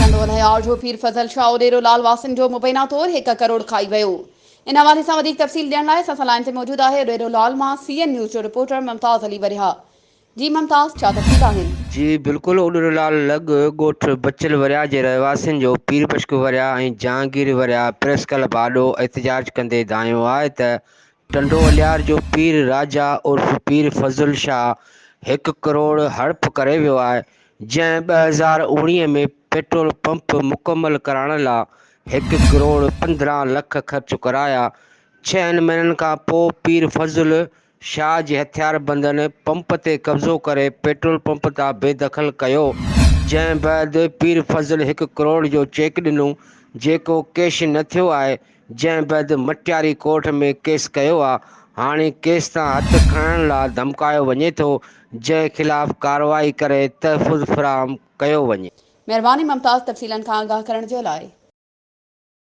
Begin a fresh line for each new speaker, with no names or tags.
ٽنڊو الهيار جو پير فضل شاهه اڏيرو لال واسين جو مبينا طور هڪ ڪروڙ کائي ويو. ان حوالي سان وڌيڪ تفصيل ڏيڻ لاء اسان سان لائين تي موجود آهي اڏيرو لال مان سي اين نيوز جو رپورٽر ممتاز علي ورياهه. جي ممتاز ڇا تفصيل آهن؟
جي بلڪل اڏيرو لال لڳ ڳوٺ بچل ورياهه جي رهواسين جو پير بشڪ ورياهه ۽ جهانگير ورياهه پريس ڪلب آڏو احتجاج ڪندي دانهيو آهي ته ٽنڊو الهيار جو پير راجا عرف پير فضل شاهه هڪ ڪروڙ هڙپ ڪري ويو آهي، جنهن 2019 ۾ پيٽرول پمپ مڪمل ڪرائڻ لا هڪ ڪروڙ 15 لک خرچ ڪرايا، ڇهن مهينن کان پو پير فضل شاهه جي هٿياربندن پمپ تي قبضو ڪري پيٽرول پمپ تان بيدخل ڪيو، جنهن بعد پير فضل هڪ ڪروڙ جو چيڪ ڏنو، جيڪو ڪيش نه ٿيو آهي، جنهن بعد مٽياري ڪورٽ ۾ ڪيس ڪيو آ، هاڻي ڪيس تان هٿ کڻڻ لا ڌمڪايو وڃي ٿو، جنهن خلاف ڪارروائي ڪري تحفظ فراهم ڪيو وڃي.
مهرباني ممتاز تفصيلن کان آگاهه ڪرڻ جي لاء.